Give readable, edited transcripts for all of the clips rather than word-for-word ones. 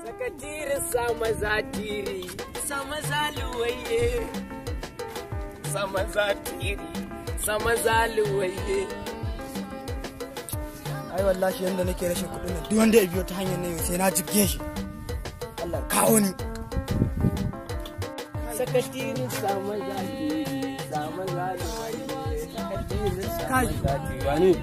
Sakatiri sama zatiri, sama zaluwaye. Sama zatiri, sama zaluwaye. Ai wallahi yanda nake rashin kuɗin nan, duk wanda ya biyo ta hanyar nan sai na jibge shi. Allah kawo ni. Sakatiri sama zatiri, sama zaluwaye. Sakatiri sama zatiri. Wani,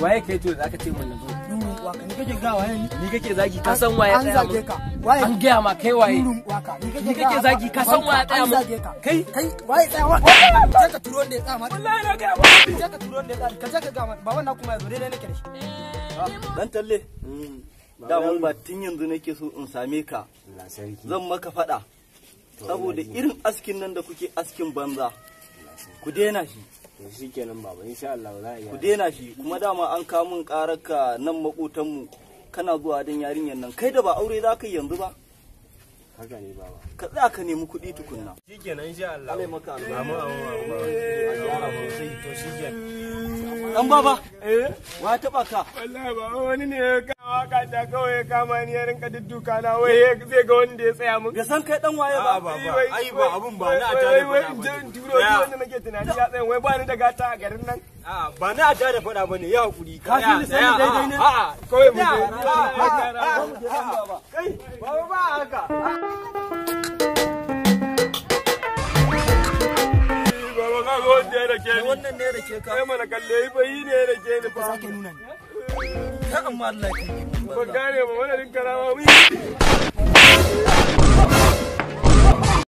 waye kai to zaka ce mun nazo? Nurun waka ni kake ga waye ni? Ni kake zagi ka san waye An tsaya zage mun? ka. Waye? An gaya ma kai waye? Nurun waka ni Ni kake zagi ka san waye tsaya An mun? zage ka. Kai? Kai waye tsaya wa? Je ka turo wanda ya tsaya ma. Wallahi na gaya ma. Je ka turo wanda ya tsaya. Ka je ka ga ma. Baban na kuma yazo daidai nake da shi. Dan talle. Daman ba tun yanzu nake so in same ka. Zan maka faɗa. Saboda irin askin nan da kuke askin banza. Ku daina shi. Shikenan baba, insha Allah za a iya. Ku daina shi kuma dama an kawo min ƙararka nan maƙotanmu kana zuwa don yarinyar nan kai da ba aure za ka yi yanzu ba. Haka ne baba. Ka tsaya ka nemi kuɗi tukunna. Shikenan insha Allah. Allah ya maka albarka. Amin amin amin. A gyara sosai to shikenan. Dan baba. Wa taɓa ka? Wallahi baba wani ne ya kama waka ta kawai ya kama ni ya rinka dudduka na wai zai ga wanda ya tsaya mun. Bai san kai dan waye ba. Ai ba abun ba na ta da wai in je in turo duk wanda nake tunani ya tsaya wai ba ni da gata a garin nan. A'a ba na ta da faɗa bane ya hakuri. Ka fi ni sanin daidai ne? A'a kawai mu je. Kai baba ba haka. Baba ka ga wanda ya rake ni. Wannan ne da ke ka. Kai mana kalle yi ba yi ne ya rake ni Ka fa. sake nuna ni. Kai amma Allah ya kai. Ban gane ba wannan karama.